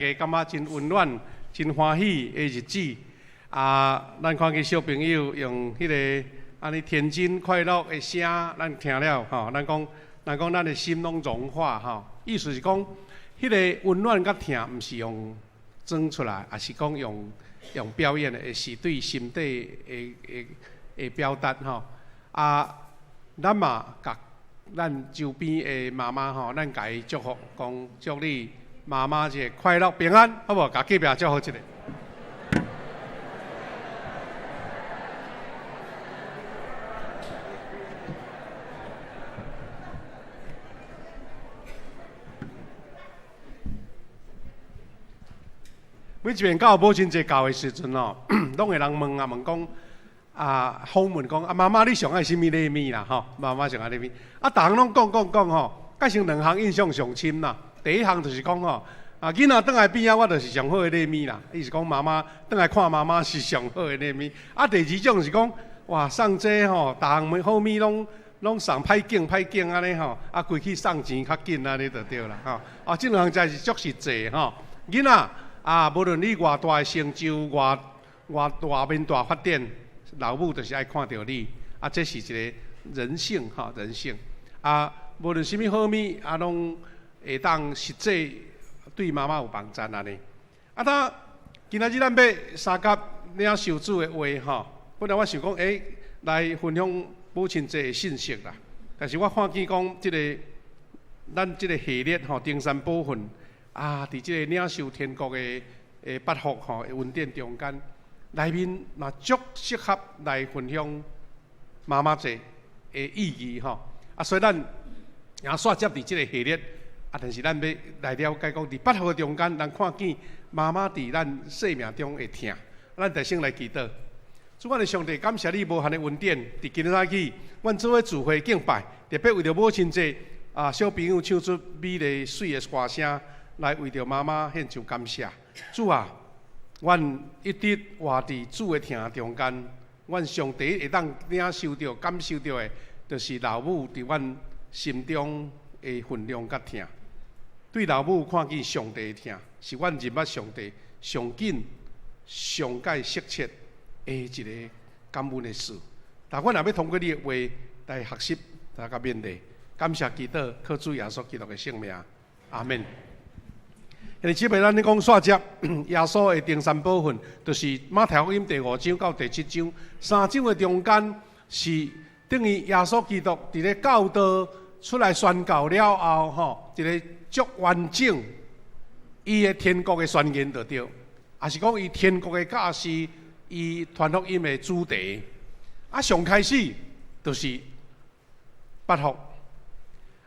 家感覺真溫暖、真歡喜的日子。啊，咱看見小朋友用彼个按呢天真快樂的聲，咱聽了吼，咱講咱的心攏融化吼。意思是講，彼個溫暖佮疼，毋是用裝出來，抑是講用表演的，是對心底的的的表達吼。啊，咱嘛共咱周邊的媽媽吼，咱共伊祝福，講祝你媽媽節快樂平安，好無？共隔壁祝福一下。每一遍到母親節到的時陣吼，攏會人問啊問講啊，訪問講啊，媽媽你上愛啥物禮物啦？吼，媽媽上愛禮物啊，逐項攏講講講吼，改成兩項印象上深啦。第一項就是講吼，啊，囡仔轉來邊仔，我就是上好的禮物啦。意思講媽媽轉來看媽媽是上好的禮物。啊，第二種是講，哇，送這吼，逐項物好物攏攏送歹景歹景按呢吼，啊，規氣送錢較緊按呢就對啦吼。啊，這兩項才是足實際吼。囡仔啊，無論你偌大的成就，偌偌大面大發展，老母就是愛看著你。啊，這是一個人性吼，人性。啊，無論啥物好物，啊，攏會當實際對媽媽有幫助按呢。啊，當今仔日咱欲相佮領受主的話吼，本來我想講，欸，來分享母親節的信息啦。但是我看見講，這个咱這个系列吼，登山寶訓啊，佇這个領受天國的的八福吼，恩典中間，內面嘛足適合來分享媽媽節的意義吼。啊，所以咱也煞接佇這个系列。啊，但是咱欲來了解講，佇八福中間，咱看見媽媽佇咱生命中的疼。咱就先來祈禱。主，阮的上帝，感謝你無限的恩典。佇今日早起，阮做伙聚會敬拜，特別為著母親節，啊，小朋友唱出美麗媠的歌聲，來為著媽媽獻上感謝。主啊，阮一直活佇主的疼中間，阮上第一會當領受著、感受著的，就是老母佇阮心中的分量佮疼。對老母看見上帝的疼，是阮認捌上帝上緊、上蓋適切的一個感恩的事。但阮若欲通過你的話來學習、來共勉勵，感謝祈禱，靠主耶穌基督的聖名，阿們。兄弟姊妹，咱咧講煞接耶穌的登山寶訓，就是馬太福音第五章到第七章三章的中間，是等於耶穌基督佇咧教導出來宣教了後，吼，一个足完整，伊的天國的宣言就對，抑是講伊天國的教示，伊傳福音的主題。啊，上開始就是八福。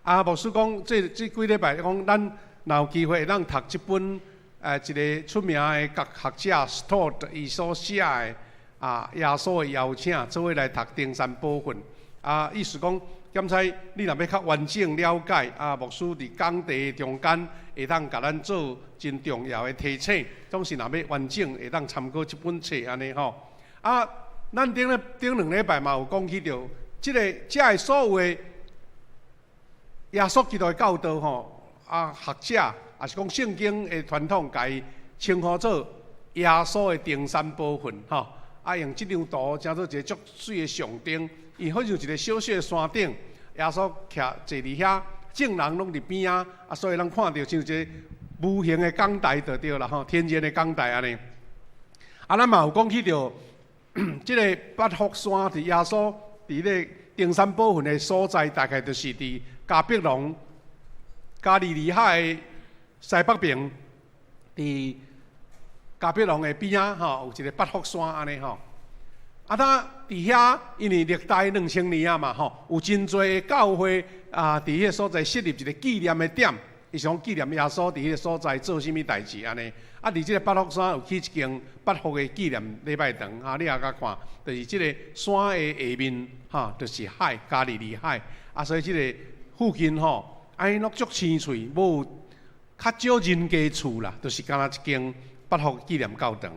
啊，牧師講，這這幾禮拜講，咱若有機會會當讀這本，一个出名的學者 Stott 伊所寫的啊，耶穌的邀請，做伙來讀登山寶訓。啊，意思講，檢采你若欲較完整了解，啊，牧師佇講題中間會當共咱做真重要的提醒，總是若欲完整會當參考這本冊按呢吼。啊，咱頂咧頂兩禮拜嘛有講起著，這个遮个所有的耶穌基督的教導吼，啊，學者抑是講聖經的傳統，共伊稱呼做耶穌的登山寶訓吼。啊，用這張圖成做一个足媠的象徵。伊好像一个小小的山頂，耶穌徛坐佇遐，眾人攏佇邊仔，啊，所以咱看著像一个無形的講台就對啦吼，天然的講台按呢。啊，咱嘛有講起著，這个八福山佇耶穌佇咧登山寶訓的所在，大概就是佇迦百農加利利海的西北邊，佇迦百農的邊仔吼，有一个八福山按呢吼。啊，當佇遐，因為歷代2000年啊嘛吼，有真濟教會啊，佇彼个所在設立一个紀念的點，伊是講紀念耶穌佇彼个所在做啥物代誌按呢。啊，佇這个八福山有起一間八福的紀念禮拜堂，啊，你也共看，就是這个山的下面，哈，就是海，加利利海。啊，所以這个附近吼，按呢攏足青翠，無較少人家厝啦，就是敢若一間八福紀念教堂。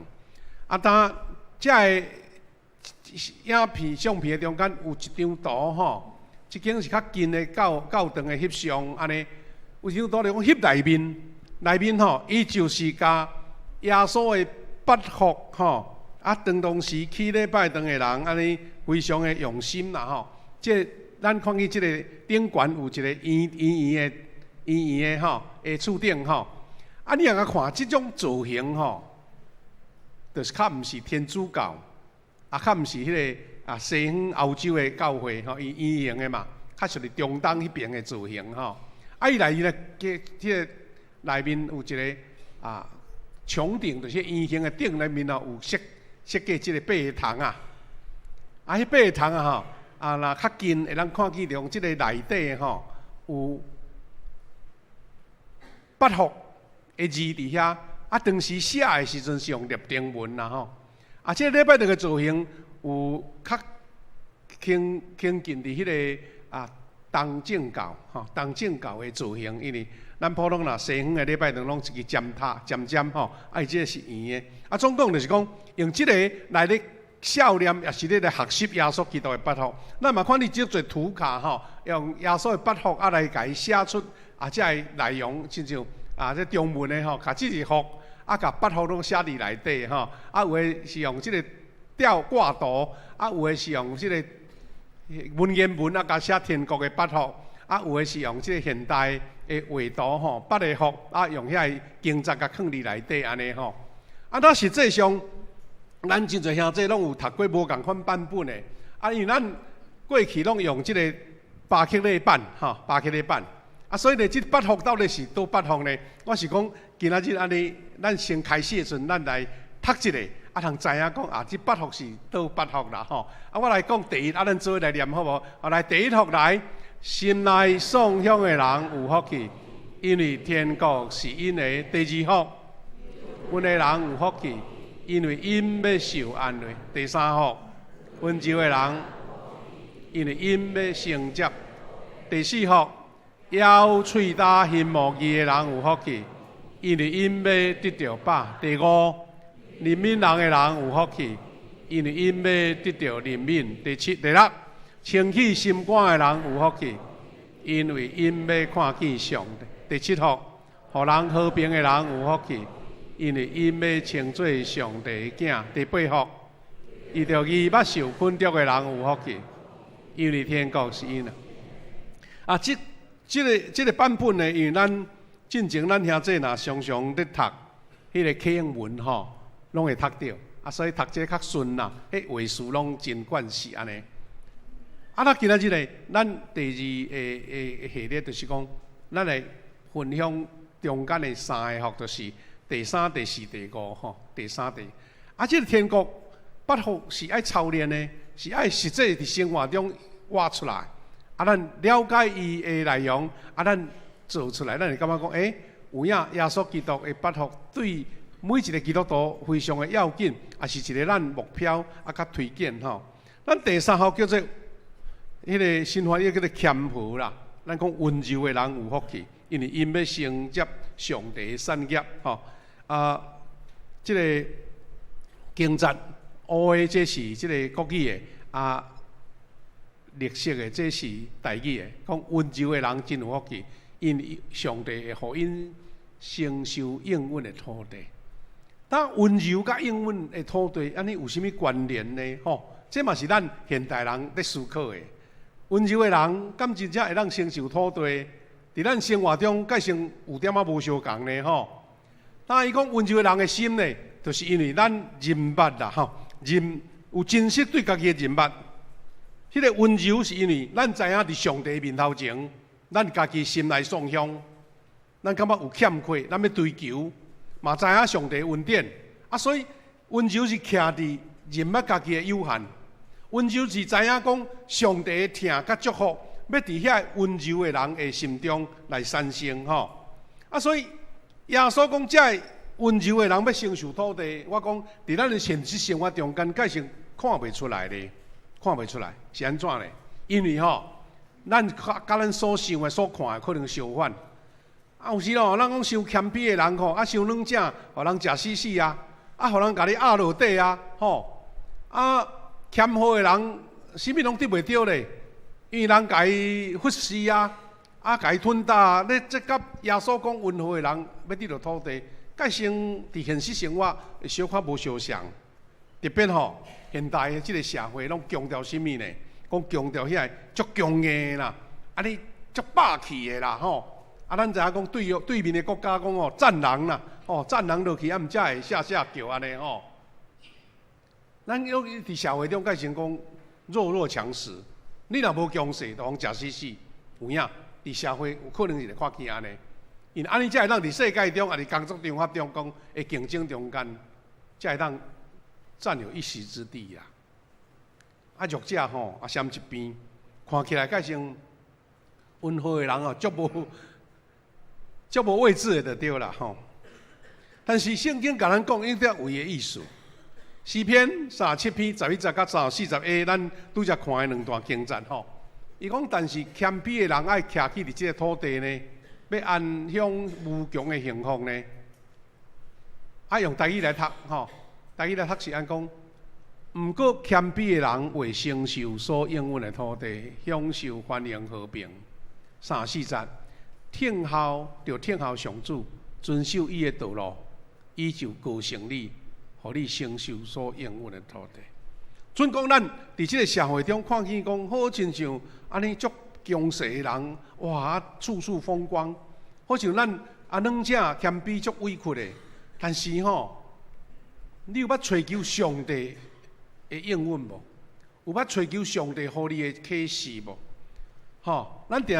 啊，當遮个影片相片的中間有一張圖吼，這間是較近的教教堂的翕相按呢，有一張圖就講翕內面，內面吼，伊就是共耶穌的八福吼，啊，當當時去禮拜堂的人按呢非常的用心啦吼。這咱看見這个頂懸有一个圓圓圓的圓圓的吼，的柱頂吼。啊，你若共看這種造型吼，就是較毋是天主教，啊，較毋是彼个啊西方歐洲的教會吼，伊圓形的嘛，較屬於中東彼爿的造型吼。啊，伊內面咧，這個內面有一个啊穹頂，就是圓形的頂內面哦，有設設計這個八个窗仔。啊，彼八个窗仔吼，啊，若較近會當看見著這个內底吼有八福的字佇遐。啊，當時寫的時陣是用拉丁文啦吼。啊，這個禮拜堂的造型有較親親近佇彼个啊東正教吼，東正教的造型，因為咱普通若西方的禮拜堂攏一支尖塔尖尖吼，啊，伊這個是圓的。啊，總共就是講用這個來咧數念，也是咧來學習耶穌基督的八福。咱嘛看見這濟圖卡吼，用耶穌的八福啊來共伊寫出啊，這個內容親像啊，這中文的吼，共這是福，啊，共八福攏寫佇內底吼。啊，有的是用這个吊掛圖，啊，有的是用這个文言文啊，共寫天國的八福，啊，有的是用這个現代的畫圖吼，八个福啊，用遐个經節共囥佇內底按呢吼。啊，那實際上，咱真濟兄弟攏有讀過無仝款版本的，啊，因為咱過去攏用這个巴克禮版吼，巴克禮版。啊，所以呢，這八福到底是佗八福呢？我是講今仔日按呢，咱先開始的時陣，咱來讀一下，啊，通知影講啊，這八福是佗八福啦吼。啊，我來講第一，啊，咱做伙來念好無？啊，來第一福來，心內喪享的人有福氣，因為天國是𪜶的。第二福，溫的人有福氣，因為𪜶欲受安慰。第三福，溫柔的人，因為𪜶欲承接。第四福，枵喙焦欣慕義的人有福氣，因為𪜶欲得著飽。第五，憐憫人的人有福氣，因為𪜶欲得著憐憫。第七、第六，清洗心肝的人有福氣，因為𪜶欲看見上帝。第七福，予人和平的人有福氣，因為𪜶欲稱做上帝的囝。第八福，為著義捌受捆束的人有福氣，因為天國是𪜶的。啊，這個版本呢，因為咱進前咱兄弟若常常咧讀彼个啟應文吼，攏會讀著，啊，所以讀這個較順啦，彼話詞攏真慣勢按呢。啊，那今仔日呢，咱第二个系列就是講，咱來分享中間的三个福，就是第三、第四、第五吼，第三、第。啊，這个天國八福是愛操練的，是愛實際佇生活中活出來。啊，咱了解伊的內容，啊，咱做出來，咱會感覺講，欸，有影耶穌基督的八福對每一个基督徒非常的要緊，也是一个咱目標啊，佮推薦吼。咱第三福叫做彼个新翻譯叫做謙和啦。咱講溫柔的人有福氣，因為𪜶欲承接上帝的產業吼。啊，這个經節烏的這是這个國語的啊。綠色的這是台語的，講溫柔的人真有福氣，因為上帝會予𪜶承受應允的土地。但溫柔佮應允的土地，按呢有啥物關聯呢？吼，這嘛是咱現代人咧思考的。溫柔的人，敢真正會當承受土地？佇咱生活中，蓋成有點仔無相仝呢？吼。當伊講溫柔的人的心呢，就是因為咱認捌啦，吼，認有真實對家己的認捌。彼个溫柔是因為咱知影佇上帝面頭前，咱家己心內喪享，咱感覺有欠缺，咱欲追求，嘛知影上帝恩典，啊，所以溫柔是徛佇認捌家己的有限，溫柔是知影講上帝的疼佮祝福，欲佇遐溫柔的人的心中來產生吼。啊，所以耶穌講，這个溫柔的人欲承受土地，我講佇咱的現實生活中間，蓋是看袂出來的。看袂出來是按怎咧？因為吼，咱佮咱所想的、所看的可能相反。啊，有時吼，咱講傷謙卑的人吼，啊，傷軟正，予人食死死啊，啊，予人共你壓落底啊，吼。啊，謙和的人，啥物攏得袂著咧，因為人共伊忽視啊，啊，共伊吞焦，你這佮耶穌講溫和的人欲得著土地，佮先佇現實生活會小可無相像。特別吼，現代的這个社會攏強調啥物呢？講強調遐個足強硬的啦，啊你足霸氣的啦吼。啊，咱知影講對對面的國家講吼戰狼啦，吼戰狼落去啊，毋才會嚇嚇叫按呢吼。咱猶佇社會中改成講弱肉強食，你若無強勢，就予人食死死，有影？佇社會有可能是會看見按呢，因為按呢才會當佇世界中，抑是工作場合中講的競爭中間，才會當佔有一席之地啦。啊，弱者吼，啊，閃一邊，看起來蓋成溫和的人哦，足無足無位置的就對啦吼。但是聖經共咱講，伊這話的意思。詩篇37篇11節佮34A，咱拄才看的兩段經節吼。伊講，但是謙卑的人愛徛起佇這个土地呢，欲安享無窮的幸福呢。啊，用台語來讀吼，台語來讀是按講，毋過謙卑的人會承受所應允的土地，享受繁榮和平。34節，聽候著聽候上主，遵守伊的道路，伊就膏成你，予你承受所應允的土地。準講咱佇這个社會中看見講，好親像按呢足強勢的人，哇，處處風光，好像咱啊軟者謙卑足委屈的。但是吼，你有捌揣求上帝的應允無？有捌揣求上帝予你的啟示無？吼，咱定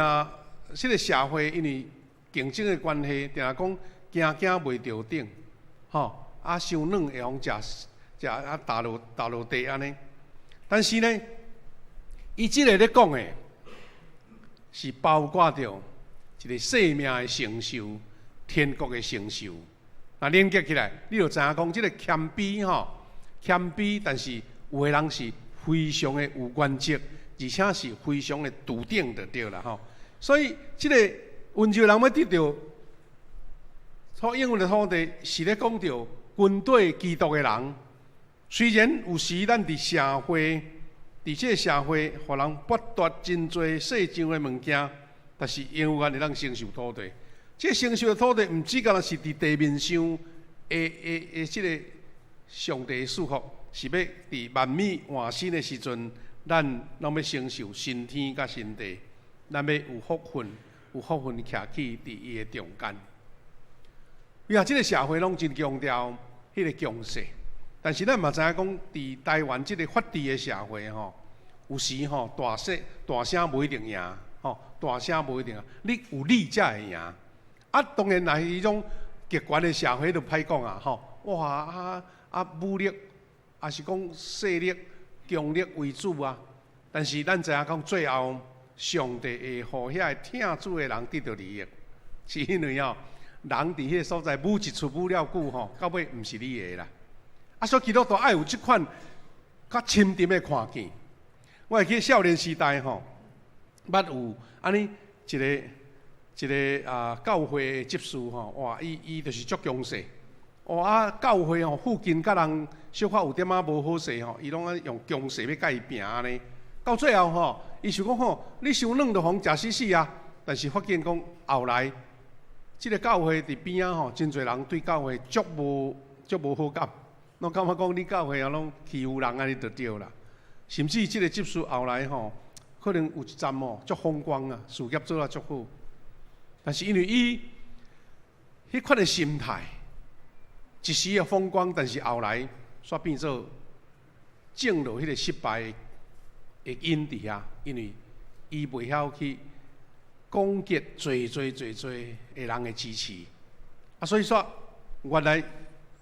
這个社會因為競爭的關係，定講驚驚袂著頂，吼，啊，傷軟會予人食食啊，踏落踏落地按呢。但是呢，伊這个咧講的，是包括著一个生命的承受，天國的承受。若連結起來，你就知影講，這个謙卑吼，謙卑，但是有的人是非常的有原則，而且是非常的篤定就對啦吼。所以，這个溫柔人欲得著所應允的土地，是咧講著跟綴基督的人。雖然有時咱佇社會，佇這个社會，予人剝奪真濟世上的物件，但是永遠會當承受土地。這个承受的土地，毋只干焦是佇地面上的的的這个上帝的祝福，是欲佇萬物換新的時陣，咱攏欲承受新天佮新地，咱欲有福分，有福分徛起佇伊的中間。呀，這个社會攏真強調彼个強勢，但是咱嘛知影講，佇台灣這个法治的社會吼，有時吼大聲大聲無一定贏，吼大聲無一定贏，你有理才會贏。啊，當然若是彼種極權的社會就歹講啊，吼！哇啊啊武力，抑是講勢力、強力為主啊。但是咱知影講，最後上帝會予遐个疼主的人得著利益，是因為哦，人佇彼个所在舞一出舞了久吼，到尾毋是你的啦。啊，所以基督徒愛有這款較深沉的看見。我會記少年時代吼，捌有按呢一个。一个啊，教會的執事吼，哇，伊伊就是足強勢，哇啊，教會吼附近佮人小可有點仔無好勢吼，伊攏愛用強勢欲佮伊拚按呢。到最後吼，伊想講吼，你傷軟就予人食死死啊。但是發現講後來，這个教會佇邊仔吼，真濟人對教會足無足無好感，攏感覺講你教會啊攏欺負人按呢就對啦。甚至這个執事後來吼，可能有一陣吼足風光啊，事業做啊足好。但是因為伊彼款的心態，一時的風光，但是後來煞變做種落彼个失敗的因佇遐，因為伊袂曉去廣結濟濟濟濟的人的支持，啊，所以說原來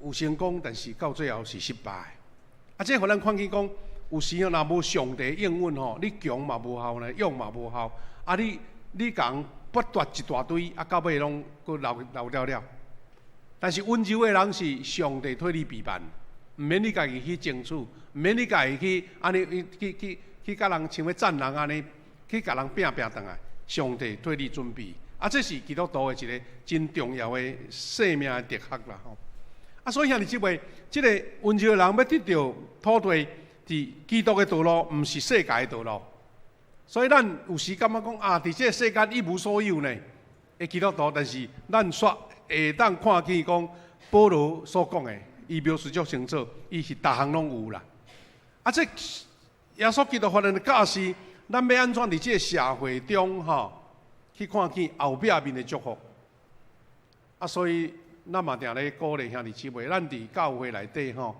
有成功，但是到最後是失敗。啊，這予咱看見講，有時候若無上帝應允吼，你強嘛無效呢，勇嘛無效，啊你你共剝奪一大堆，啊，到尾攏閣漏漏掉了。但是溫柔的人是上帝替你備辦，毋免你家己去爭取，毋免你家己去按呢去去去共人像欲戰人按呢，去共人拚拚轉來。上帝替你準備，啊，這是基督徒的一个真重要的生命的哲學啦吼。啊，所以兄弟姊妹，這个溫柔的人欲得著土地，佇基督的道路，毋是世界的道路。所以咱有時感覺講啊，佇這个世間一無所有呢，的基督徒，但是咱煞會當看見講保羅所講的，伊描述足清楚，伊是逐項攏有啦。啊，這耶穌基督予咱的教示，咱欲按怎佇這个社會中吼，去看見後壁面的祝福。啊，所以咱嘛定咧鼓勵兄弟姊妹，咱佇教會內底吼，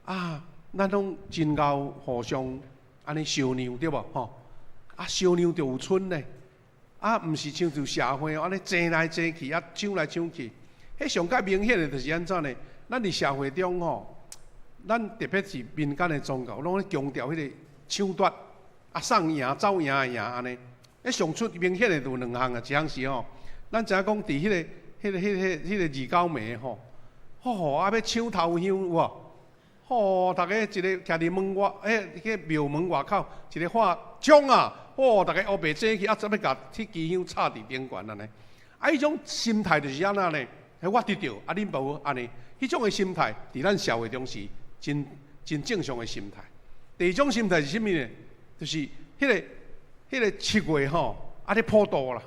啊，咱攏真𠢕互相按呢相讓對無吼？啊，相讓就有賰咧。啊，毋是親像社會按呢爭來爭去，啊搶來搶去。彼上較明顯的就是按怎呢？咱佇社會中吼，咱特別是民間的宗教，攏咧強調彼個搶奪，啊送贏、走贏的贏按呢。彼上出明顯的就有兩項啊，一項是吼，咱知影講佇彼個二九暝吼，吼啊欲搶頭香有無？吼，逐家一个徛佇門外，彼個廟門外口，一个喊衝啊！吼，逐家烏白走去，啊，準欲共彼支香插佇頂懸按呢。啊，彼種心態就是按怎呢？我得著，啊，恁無按呢？彼種的心態，佇咱社會中是真真正常的心態。第二種心態是啥物呢？就是彼個7月吼，啊咧普渡啦，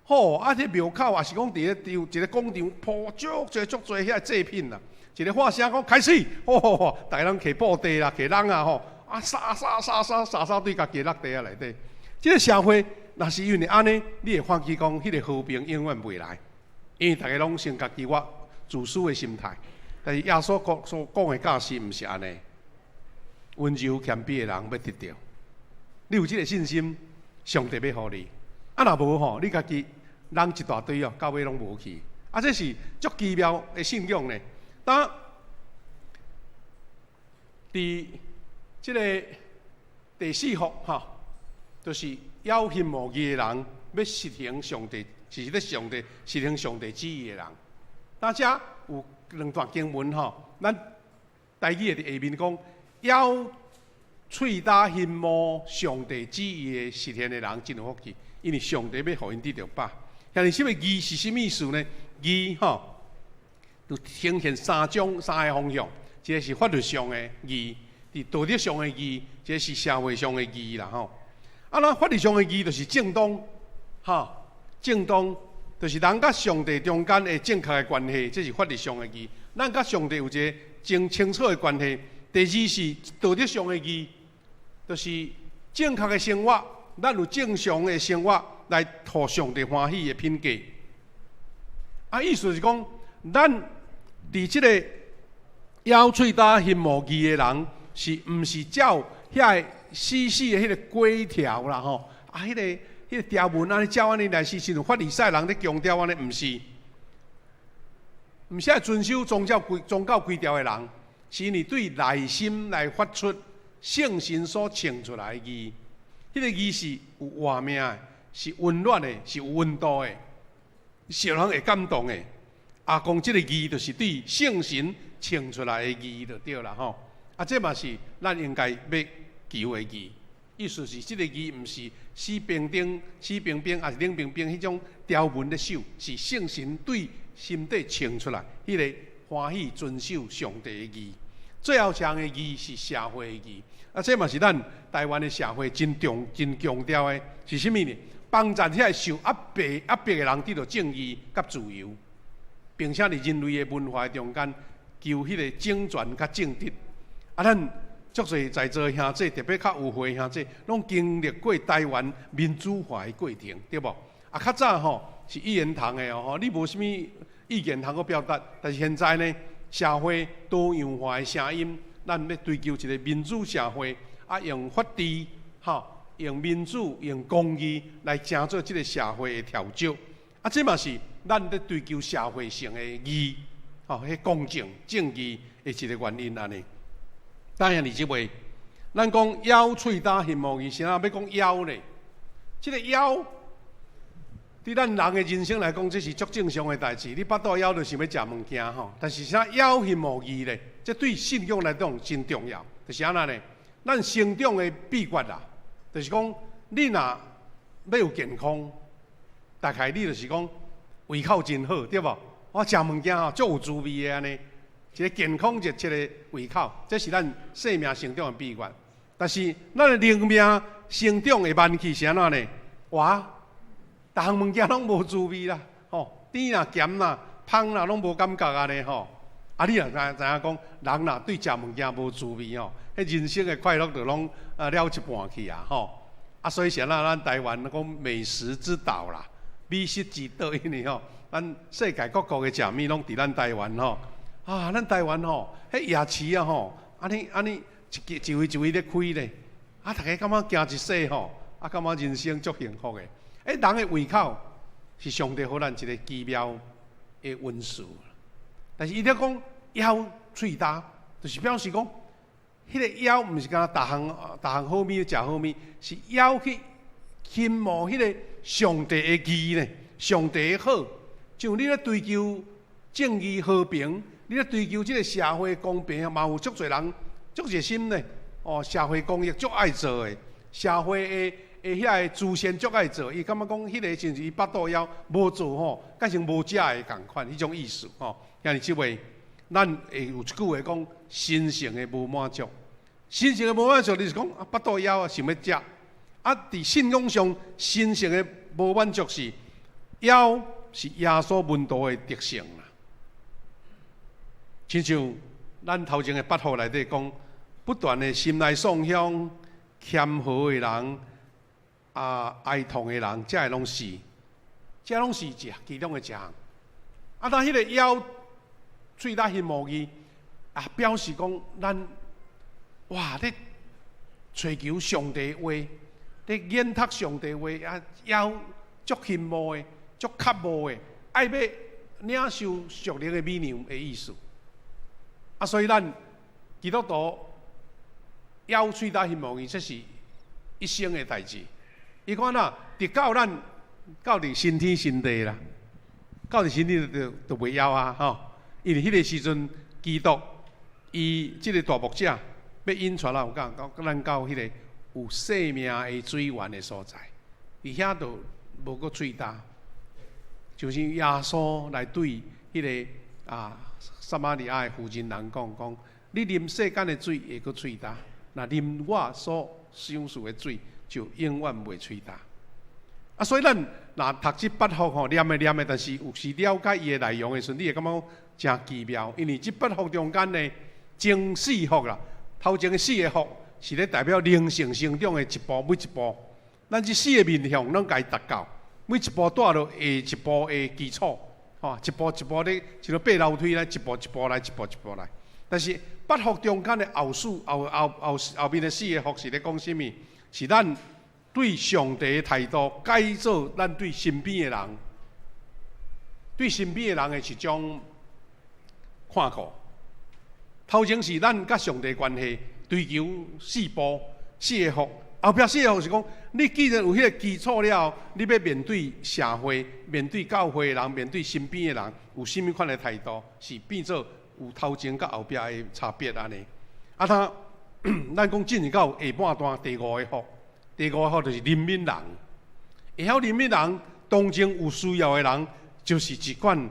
吼，啊，佇廟口，抑是講佇咧場一個廣場鋪足濟足濟遐祭品啦。一個喊聲講開始，吼吼吼，逐家攏提布袋啦，提籠啊吼，啊，灑灑灑灑灑灑對家己落地仔內底。這个社會若是因為按呢，你會看見講，彼个和平永遠袂來，因為逐家攏先家己我自私的心態。但是耶穌講所講的教示毋是按呢，溫柔謙卑的人欲得著，你有這个信心，上帝欲予你。啊，若無吼，你家己人一大堆哦，到尾攏無去。啊，這是足奇妙的信仰呢。當佇這个第四福吼，就是枵欣慕義的人，欲實行上帝，是咧上帝實行上帝旨意的人。大家有兩段經文吼，咱台語的佇下面講，枵喙焦欣慕上帝旨意的實現的人真有福氣，因為上帝欲予𪜶得著飽。兄弟姊妹，義是啥物意思呢？義吼，就呈現三種三个方向，一个是法律上的義，佇道德上的義，一个是社會上的義啦吼。啊，咱法律上的義就是正當，吼，正當就是人佮上帝中間的正確的關係，這是法律上的義。咱佮上帝有一个真清楚的關係。第二是道德上的義，就是正確的生活，咱有正常的生活來予上帝歡喜的品格。啊，意思是講，咱佇這个枵喙焦欣慕義的人，是毋是照遐个死死的彼个規條啦吼？啊，彼个條文按呢照按呢來是，親像法利賽人咧強調按呢，毋是，毋是愛遵守宗教規條的人，是因為對內心來發出聖神所呈出來的義。彼個義是有活命的，是溫暖的，是有溫度的，是予人會感動的。啊，講這个義就是對聖神呈出來的義就對啦吼。啊，這嘛是咱應該欲求的義。意思是，這个義毋是死冰冰、死冰冰，抑是冷冰冰彼種條文咧守，是聖神對心底呈出來，彼个歡喜遵守上帝的義。最後一項的義是社會的義。啊，這嘛是咱台灣的社會真重、真強調的，是啥物呢？幫助遐受壓迫、壓迫的人得著正義佮自由。並且佇人類的文化中間，求彼個整全佮正直。啊，咱足濟在座兄弟，特別較有歲兄弟，攏經歷過台灣民主化的過程，對無？啊，較早吼是一言堂的哦，吼，你無啥物意見通閣表達。但是現在呢，社會多樣化的聲音，咱欲追求一個民主社會，啊，用法治，吼，用民主、用公義來成做這个社會的調節。啊，這嘛是咱咧追求社會性的義，吼，彼公正、正義的一个原因按呢。當然，兄弟姊妹，咱講枵喙焦欣慕義，啥欲講枵咧？這个枵，對咱人的人生來講，這是足正常的代誌。你腹肚枵就想欲食物件吼，但是啥枵欣慕義咧？這對信仰來講真重要。就是按怎呢？咱成長的秘訣啦，就是講你若欲有健康，大概你就是講胃口真好，對無？我食物件吼足有滋味的按呢，一个健康熱切的胃口，這是咱生命成長的秘訣。但是咱的靈命成長會慢去是按怎呢？哇，逐項物件攏無滋味啦，吼，甜啦、鹹啦、芳啦，攏無感覺按呢吼。啊，你若知知影講，人若對食物件無滋味吼，彼人生的快樂就攏啊了一半去啊吼。啊，所以是按怎咱台灣講美食之島啦，美食之島，因為吼，咱世界各國的食物攏佇咱台灣吼。啊，咱台灣吼，彼夜市啊吼，按呢按呢一一位一位咧開咧，啊，逐家感覺行一世吼，啊，感覺人生足幸福的。欸，人的胃口是上帝予咱一個奇妙的恩賜。但是伊咧講枵喙焦，就是表示講，彼個枵毋是干焦逐項逐項好物食好物，是枵去欣慕彼個上帝的義呢，上帝的好。像你咧追求正義和平，你咧追求這個社會公平，嘛有足濟人足熱心呢。哦，社會公益足愛做的，社會的的遐個慈善足愛做，伊感覺講彼個像是伊腹肚枵無做吼，佮像無食的仝款，彼種意思吼。兄弟姊妹，咱會有一句話講：神聖的無滿足，神聖的無滿足，就是講啊，腹肚枵啊，想欲食。啊，佇信仰上，神聖的無滿足是枵，是耶穌門徒的特性啦。親像咱頭前的八福內底講，不斷的心內頌香、謙和的人。啊，哀痛的人，這个攏是，這攏是一其中的一項。啊，當彼個枵喙焦欣慕義，啊，表示講咱哇咧揣求上帝話，咧研讀上帝話，啊，枵足欣慕的，足渴慕的，愛欲領受屬靈的美糧的意思。啊，所以咱基督徒枵喙焦欣慕義，這是一生的代誌。伊講哪，直到咱到佇新天新地啦，到佇新天就就袂枵啊吼！因為彼個時陣，基督伊這個大牧者欲引帶咱有講，到咱到彼個有生命的水源的所在，佇遐就無閣喙焦，就是耶穌來對彼個啊撒瑪利亞的婦人人講講，你啉世間的水會閣喙焦，若啉我所賞賜的水，就永遠袂喙焦。啊，所以咱若讀這八福吼，念的念的，但是有時了解伊的內容的時陣，你會感覺誠奇妙。因為這八福中間呢，前四福啦，頭前的四個福是咧代表靈性成長的一步，每一步，咱這四個面向攏共伊達到，每一步帶落下一步的基礎，吼，一步一步咧，像爬樓梯咧，一步一步來，一步一步來。但是八福中間的後四後後後後面的四個福是咧講啥物？是咱對上帝的態度，改做咱對身邊的人，對身邊的人的一種看顧。頭前是咱佮上帝關係，追求四步四個福，後壁四個福是講，你既然有彼個基礎了，你欲面對社會、面對教會的人、面對身邊的人，有啥物款的態度，是變做有頭前佮後壁的差別按呢。啊，他咱講進入到下半段第五個福，第五個福就是憐憫人。會曉憐憫人，當中有需要的人，就是一款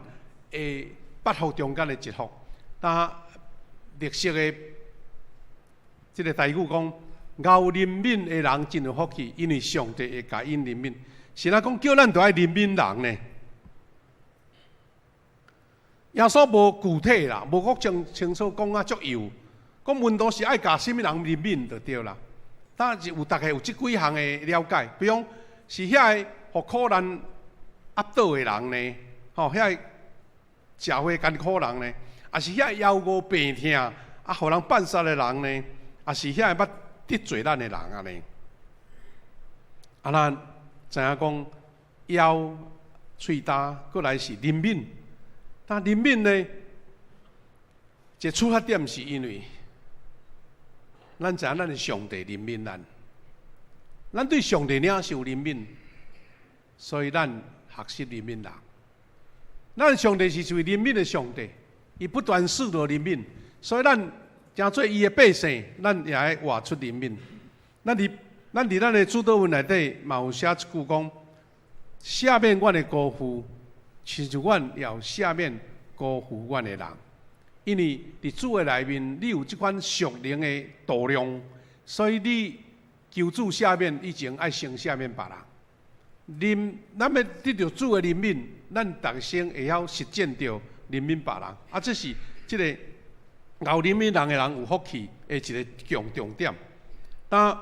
的八福中間的一福。但綠色的這個台語講，𠢕憐憫的人真有福氣，因為上帝會共𪜶憐憫。是按怎講叫咱著愛憐憫人呢？耶穌無具體啦，無講清清楚講啊足幼。講門徒是愛共啥物人憐憫就對啦。但是有逐家有這幾項的了解，比如講是遐個予苦難壓倒的人呢，吼，遐個社會艱苦人呢，抑是遐枵餓病疼啊，予人絆殺的人呢，抑是遐個捌得罪咱的人按呢。啊，咱知影講枵喙焦，閣來是憐憫，但憐憫呢，這出發點是因為咱知影咱的上帝憐憫咱，咱對上帝領受憐憫，所以咱學習憐憫人。咱上帝是一位憐憫的上帝，伊不斷賜予憐憫，所以咱成做伊的百姓，咱也愛活出憐憫。咱佇咱佇咱的主禱文內底嘛有寫一句講：赦免阮的辜負，親像阮也有赦免辜負阮的人。因為佇主的內面，你有這款屬靈的度量，所以你求主赦免以前，愛先赦免別人。憐，咱欲得著主的憐憫，咱逐先會曉實踐著憐憫別人。啊，這是這个𠢕憐憫人的人有福氣的一个重點。但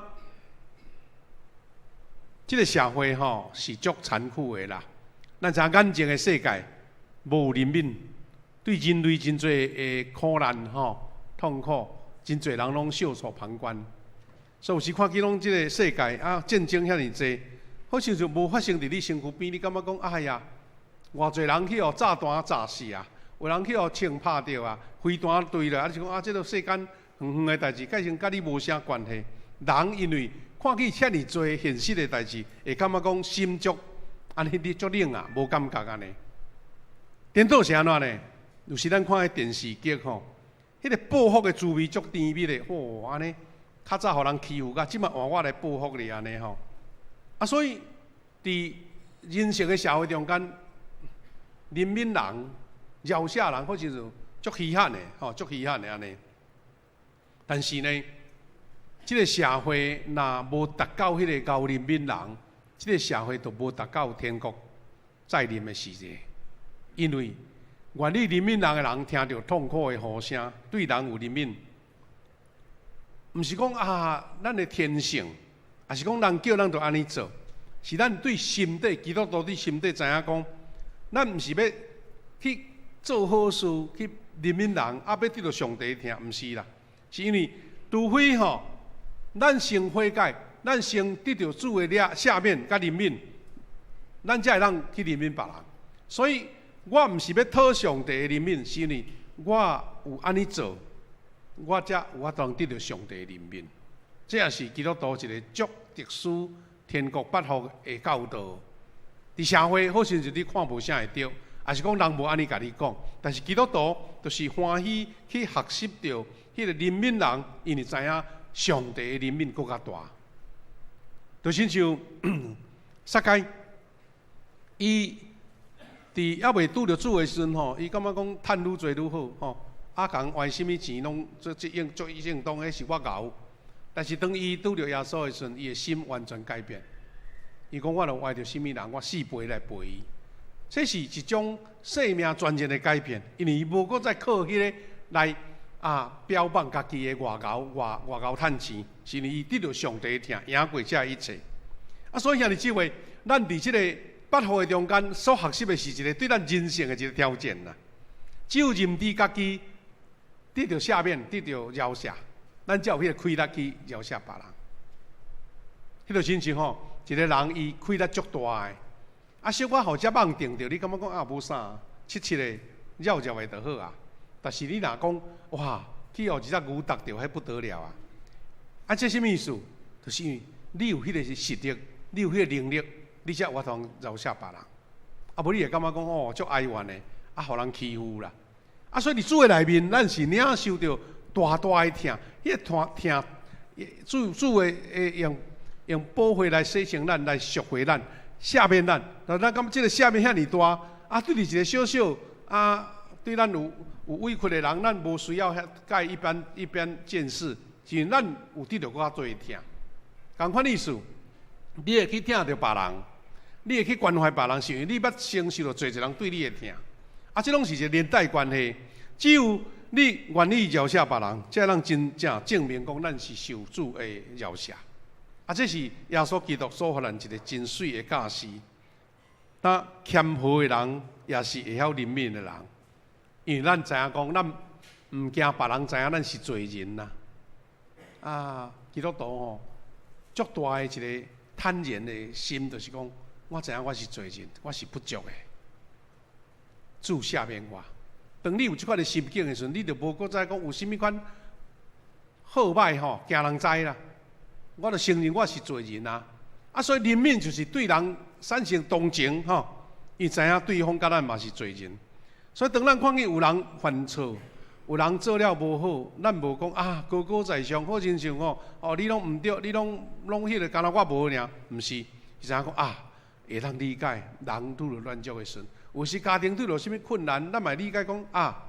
這个社會吼是足殘酷的啦。咱知影眼前的世界無憐憫，對人類真濟的苦難吼痛苦，真濟人攏袖手旁觀。所以有時看見攏這个世界啊，戰爭遐爾濟，好像就無發生佇你身軀邊，你感覺講哎呀，偌濟人去予炸彈炸死啊，有人去予槍拍著啊，飛彈墜落，啊，你就講啊，這个世間遠遠的代誌，蓋成佮你無啥關係。人因為看見遮爾濟現實的代誌，會感覺講心足，按呢你足冷啊，無感覺按呢。顛倒是按怎呢？有時咱看彼電視劇吼，彼个報復的滋味足甜蜜的，吼按呢，較早予人欺負甲，這擺換我來報復你按呢吼。啊，所以佇人性的社會中間，憐憫人、饒赦人，好像是足稀罕的，吼，足稀罕的按呢。但是呢，這个社會若無達到彼个𠢕憐憫人，這个社會就無達到天國再臨的時節。因為願意憐憫人的人，聽著痛苦的呼聲，對人有憐憫，毋是講啊，咱的天性，抑是講人叫咱就按呢做，是咱對心底基督徒對心底知影講，咱毋是欲去做好事去憐憫人，啊，欲得著上帝疼，毋是啦，是因為除非吼，咱先悔改，咱先得著主的赦免佮憐憫，咱才會當去憐憫別人。所以我毋是欲討上帝的憐憫，是因為我有按呢做，我才有法度得著上帝的憐憫。這也是基督徒一个足特殊天國八福的教導。佇社會好像是你看無啥會著，抑是講人無按呢共你講，但是基督徒就是歡喜去學習著彼个憐憫人，因為知影上帝的憐憫閣較大。就親像撒該，伊佇猶未拄著主的時陣吼，伊感覺講趁愈濟愈好吼，啊，共人崴啥物錢攏做這應做應當，彼是我𠢕。但是當伊拄著耶穌的時陣，伊的心完全改變。伊講我若崴著啥物人，我四倍來賠伊。這是一種生命全然的改變，因為伊無閣再靠彼个來啊標榜家己的外𠢕外外𠢕趁錢，是因為伊得著上帝的疼，贏過這一切。啊，所以兄弟姊妹，咱佇這个八福的中間所學習的是一个對咱人性的一个挑戰啦。只有認知家己得著赦免，得著饒赦，咱才有彼个氣力去饒赦別人。彼个親像吼，一个人伊氣力足大的，啊，小可予遮蠓叮著，你感覺講啊無啥，揤揤的繞繞的就好啊。但是你若講哇，去予一隻牛踏著，彼不得了啊！啊，這啥物意思？就是因為你有彼个實力，你有彼個能力，你才有法度饒赦別人。啊，無你會感覺講哦，足哀怨的，啊，予人欺負啦。啊，所以佇主的內面，咱是領受著大大的疼，彼个疼疼，主主的會用用寶血來洗淨咱，來贖回咱，赦免咱。但咱感覺這个赦免遐爾大，啊，對佇一个小小啊，對咱有有委屈的人，咱無需要遐佮伊一般一般見識，是因為咱有得著閣較濟的疼。仝款意思，你會去疼著別人，你會去關懷別人，是因為你捌承受著濟濟人對你的疼。啊，這攏是一個連帶關係。只有你願意饒赦別人，才會當真正證明講咱是受主的饒赦。啊，這是耶穌基督所予咱一个真媠的教示。那謙和的人也是會曉憐憫的人，因為咱知影講，咱毋驚別人知影咱是罪人啦。啊，基督徒吼，足大的一个坦然的心，就是講，我知影我是罪人，我是不足的，主赦免我。當你有這款的心境的時陣，你就無閣再講有啥物款好歹吼，驚人知啦。我就承認我是罪人啊！啊，所以憐憫就是對人產生同情吼，伊知影對方佮咱嘛是罪人，所以當咱看見有人犯錯，有人做了無好，咱無講啊高高在上，好親像吼哦，你攏毋對，你攏攏彼个，敢若我無爾，毋是，是知影講啊，會當理解人拄著軟弱的時陣，有時家庭拄著啥物困難，咱嘛會理解講啊，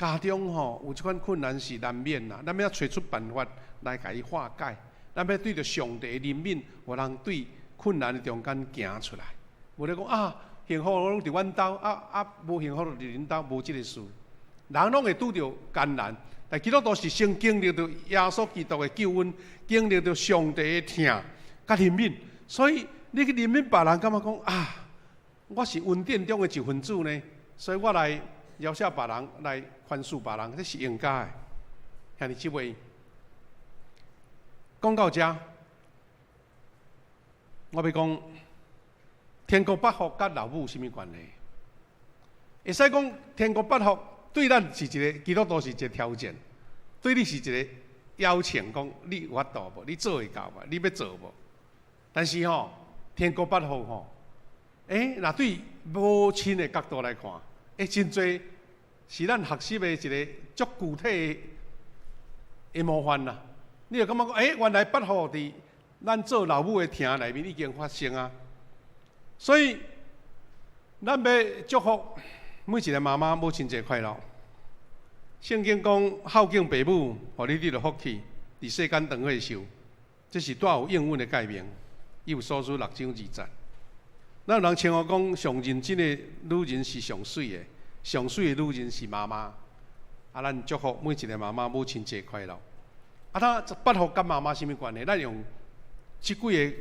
家中吼有這款困難是難免啦，咱欲揣出辦法來共伊化解。咱欲對著上帝的憐憫，予人對困難的中間行出來。無咧講啊，幸福攏佇阮兜，啊啊無幸福就佇恁兜，無這个事。人攏會拄著艱難，但基督徒是先經歷著耶穌基督的救恩，經歷著上帝的疼佮憐憫，所以你去憐憫別人，感覺講啊，我是恩典中的一分子呢，所以我來饒恕別人，來寬恕別人，這是應該的。兄弟姊妹，講到遮，我欲講天國八福佮老母有啥物關係？會使講天國八福對咱是一个基督徒是一个挑戰，對你是一个邀請，講你有法度無？你做會到無？你欲做無？但是吼，天國八福吼，若對母親的角度來看，真濟是咱學習的一个足具體的模範啦。你會感覺講，原來八福佇咱做老母的疼內面已經發生啊。所以，咱欲祝福每一个媽媽母親節快樂。聖經講孝敬爸母，予你得著福氣，佇世間長歲壽，這是帶有應允的誡命。以弗所書六章二節。咱有人稱呼講上認真的女人是上媠的，上媠的女人是媽媽。啊，咱祝福每一个媽媽母親節快樂。啊，他八福佮媽媽啥物關係？咱用這幾个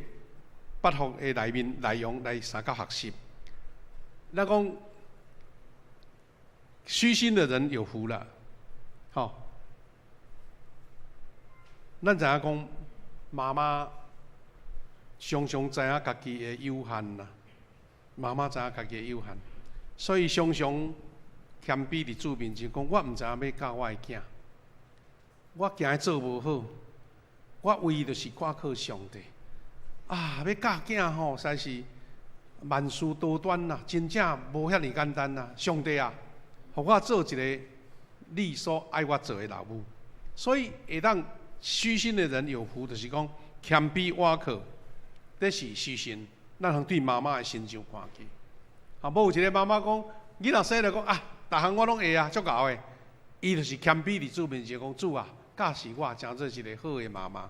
八福的內面內容來相佮學習。咱講虛心的人有福了，吼。咱知影講媽媽常常知影家己的有限啦，媽媽知影家己的有限，所以常常謙卑佇主面前講：我毋知影欲教我的囝，我驚伊做無好，我唯一就是倚靠上帝。啊，欲教囝吼，實在是萬事多端啦，真正無遐爾簡單啦。上帝啊，予我做一个你所愛我做的老母，所以會當虛心的人有福，就是講謙卑倚靠，這是虛心。咱通對媽媽的身上看見。啊，無有一个媽媽講，囡仔細漢講啊，逐項我攏會啊，足𠢕的。伊就是謙卑佇主面前講，主啊，教示我成做一个好的媽媽。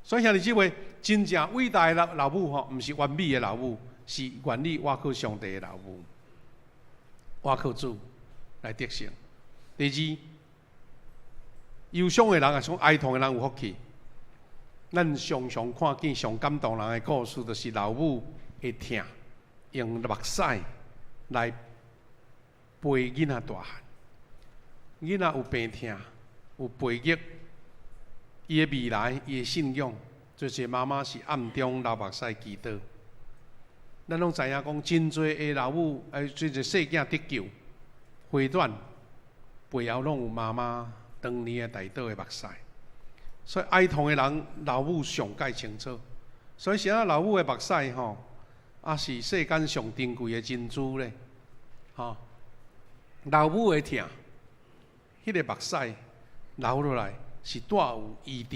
所以兄弟姊妹，真正偉大的老老母吼，毋是完美的老母，是願意倚靠上帝的老母，倚靠主來得勝。第二，憂傷的人，抑是講哀痛的人有福氣。咱常常看見上感動人的故事，就是老母會疼，用目屎來陪囡仔大漢。囡仔有病痛，有背逆，伊的未來，伊的信仰，就是媽媽是暗中流目屎祈禱。咱攏知影講，真濟的老母，真濟細囝得救，回轉背後攏有媽媽當年的代禱的目屎。所以哀痛的人，老母上蓋清楚。所以啥老母的目屎吼，也是世間上珍貴的珍珠咧，吼。老母的疼，彼个目屎流落來，是帶有醫治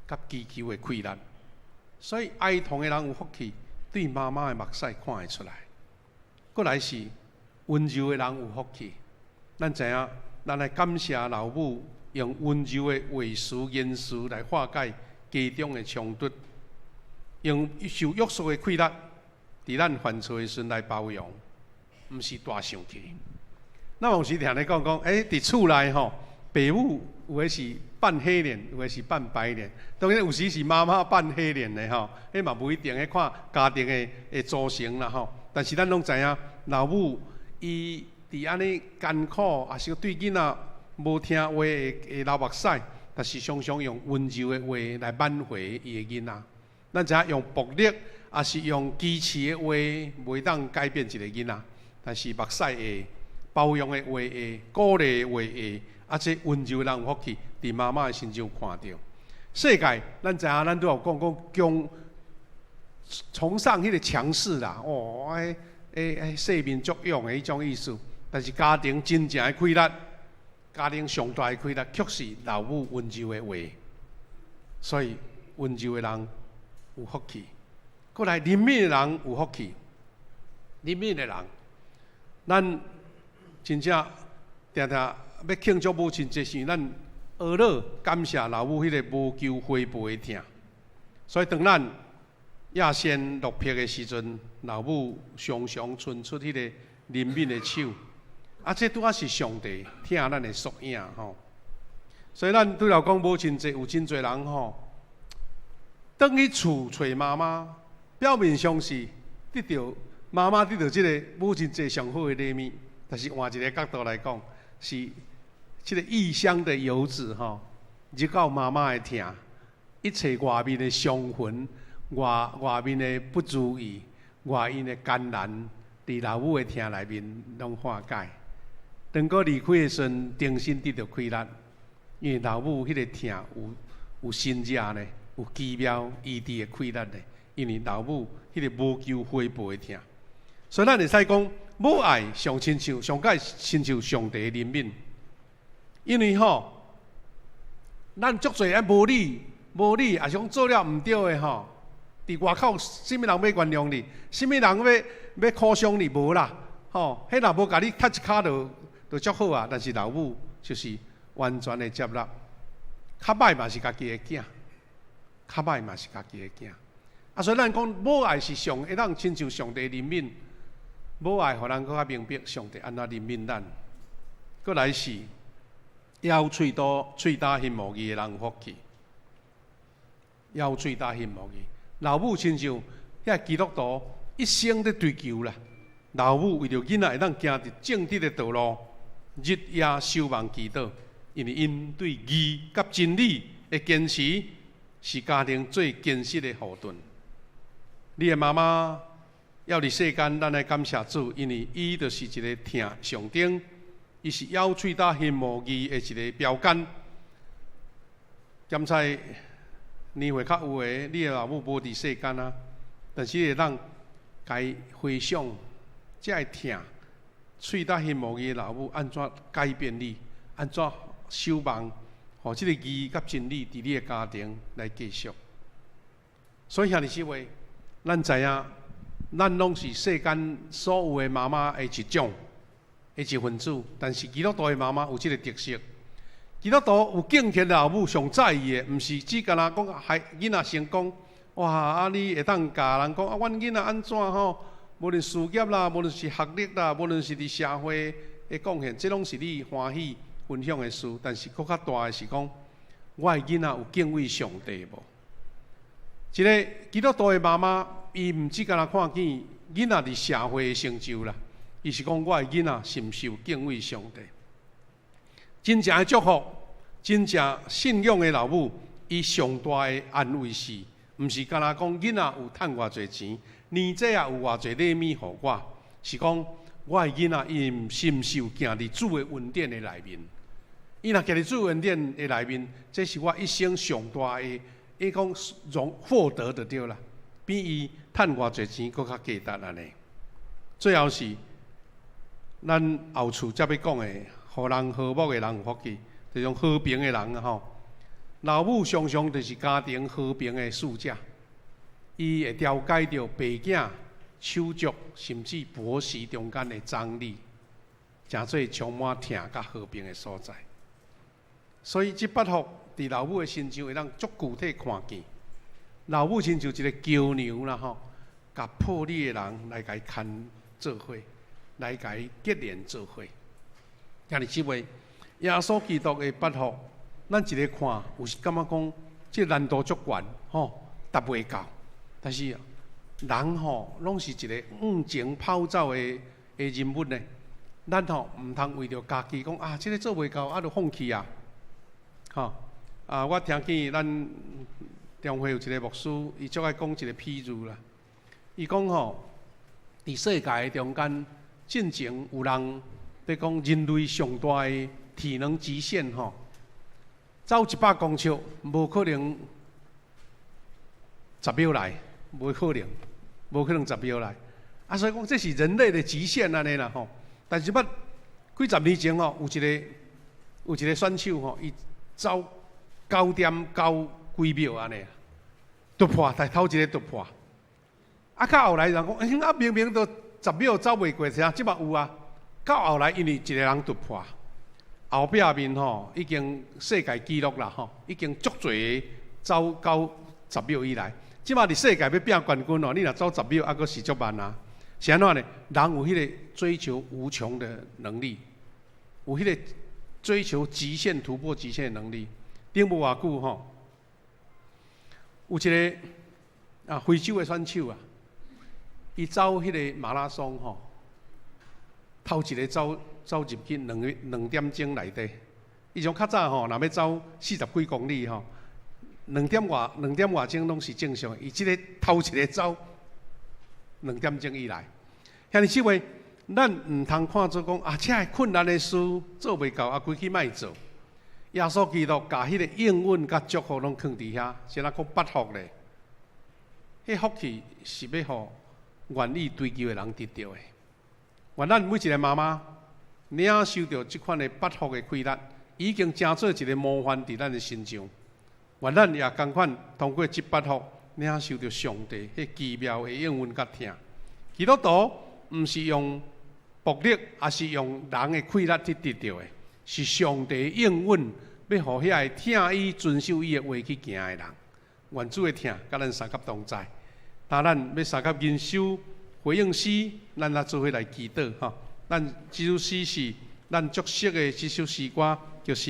佮祈求的氣力。所以哀痛的人有福氣，對媽媽的目屎看會出來。閣來是溫柔的人有福氣，咱知影，咱來感謝老母用溫柔的話語言辭來化解家中的衝突，用受約束的氣力，佇咱犯錯的時陣來包容，毋是大生氣。咱有時聽咧講講，佇厝內吼，爸母有的是扮黑臉，有的是扮白臉。當然有時是媽媽扮黑臉的吼，彼嘛無一定，彼看家庭的組成啦吼。但是咱攏知影，老母伊佇按呢艱苦，抑是對囡仔無聽話會流目屎，但是常常用溫柔的話來挽回伊的囡仔。咱知影用暴力，抑是用機器的話，袂當改變一个囡仔。但是目屎會，包容的話會，鼓勵的話會，啊，這溫柔的人有福氣，佇媽媽的身上看著。世界，咱知影，咱拄有講講強崇尚彼个強勢啦，哦，彼勢面足勇的彼種意思。但是家庭真正的氣力，家庭上大的氣力，卻是老母溫柔的話。所以溫柔的人有福氣。閣來憐憫的人有福氣，憐憫的人，咱真正定定欲慶祝母親節，是咱學樂感謝老母彼个無求回報的疼。所以當咱亞仙落魄的時陣，老母常常伸出彼個憐憫的手。啊，這拄仔是上帝疼咱的縮影吼。所以咱對來講母親節有真濟人吼，轉去厝揣媽媽，表面上是得著媽媽得著這个母親節上好的禮物，但是換一个角度來講，是這个異鄉的遊子吼，入到媽媽的疼，一切外面的傷痕、外面的不如意、外面的艱難，佇老母的疼內面攏化解。當閣離開的時陣，重新得著氣力，因為老母彼个疼有神跡呢，有奇妙醫治的氣力呢。因為老母彼个無求回報的疼，所以咱會使講母愛上親像上蓋親像上帝的憐憫。因為吼，咱足濟啊無理無理，抑是講做了毋對的吼，佇外口啥物人欲原諒你？啥物人欲苦傷你？無啦，吼，彼若無共你踢一跤就足好啊！但是老母就是完全的接納，較歹嘛是家己的囝，較歹嘛是家己的囝。啊，所以咱講母愛是上會當親像上帝憐憫，母愛予咱閣較明白上帝按怎憐憫咱。閣來是枵喙刀喙焦心無義的人有福氣，枵喙焦心無義。老母親像遐基督徒一生咧追求啦，老母為著囡仔會當行佇正直的道路，日夜守望祈禱，因為𪜶對義佮真理的堅持是家庭最堅實的後盾。你的媽媽猶佇世間，咱愛感謝主，因為伊就是一个疼象徵，伊是枵喙焦心無義的一个標杆。檢採年歲較有的，你的老母無佇世間啊，但是你會當共伊回想，這个疼喙焦心無義的老母按怎改變你，按怎守望，予這个義佮真理佇你的家庭來繼續。所以兄弟姊妹，咱知影，咱攏是世間所有的媽媽的一種，的一份子。但是基督徒的媽媽有這个特色。基督徒有敬虔的老母，上在意的，毋是只干焦講害囡仔成功。哇！啊，你會當共人講啊，阮囡仔按怎吼？無論事業啦，無論是學歷啦，無論是佇社會的貢獻，這攏是你歡喜分享的事。但是閣較大的是講，我的囡仔有敬畏上帝無？一个基督徒的媽媽，伊毋只干焦看見囡仔佇社會的成就啦，伊是講我的囡仔是毋是有敬畏上帝？真正的祝福，真正信仰的老母，伊上大的安慰是，毋是干焦講囡仔有趁偌濟錢，年節仔有偌濟禮物予我，是講我的囡仔伊是毋是有行佇主的恩典的內面？伊若行佇主恩典的內面，這是我一生上大的，伊講榮獲得就對啦，比伊趁偌濟錢閣較價值按呢。最後是咱後厝才欲講的，予人和睦的人有福氣，這種和平的人吼。老母常常就是家庭和平的使者，伊會調解著爸囝、手足甚至婆媳中間的張力，成做充滿疼佮和平的所在。所以這八福佇老母的身上會當足具體看見，老母親像一个橋梁啦吼，共破裂的人來共伊牽做伙，來共伊結連做伙。兄弟姊妹，耶穌基督的八福，咱一个看有時感覺講，這個難度足懸吼，達袂到。但是人吼，攏是一个向前跑走的人物呢。咱吼毋通為著家己講啊，這个做袂到，啊，就放棄啊。吼啊！我聽見咱中會有一个牧師，伊足愛講一个譬喻啦。伊講吼，佇世界的中間，進前有人佇講人類上大的體能極限吼，走100公尺無可能十秒內，無可能，無可能十秒內。啊，所以講這是人類的極限按呢啦吼。但是捌幾十年前吼，有一个選手吼，伊走9點9幾秒按呢，突破，但頭一个突破。啊，到後來人講，欸，啊明明都十秒走袂過，啥這馬有啊？到後來因為一个人突破，後壁面吼已經世界紀錄啦吼，已經足濟走到十秒以內。這馬佇世界欲拚冠軍哦，你若走十秒，猶閣是足慢啊。是按怎呢？人有彼个追求無窮的能力，有彼个追求極限、突破極限的能力。頂無偌久吼，有一个啊非洲的選手啊，伊走彼個馬拉松吼，頭一个走走入去2點鐘內底。伊像較早吼，若欲走四十幾公里吼，兩點外鐘攏是正常。伊這个頭一个走2點鐘以內。兄弟姊妹，咱毋通看做講啊，這个困難的事做袂到，啊，規氣莫做。耶穌基督共彼个應允佮祝福攏囥佇遐，是按怎講八福咧？彼福氣是欲予願意追求的人得著的。願咱每一个媽媽領受著這款的八福的氣力，已經成做一个模範佇咱的身上。願咱也仝款通過這八福領受著上帝彼奇妙的應允佮疼。基督徒毋是用暴力，抑是用人的氣力去得著的，是上帝應允欲予遐个聽伊遵守伊的話去行的人。願主的疼佮咱相佮同在。當咱欲相佮靈修回應詩，咱來做伙來祈禱吼。咱這首詩是咱足熟的這首詩歌，就是。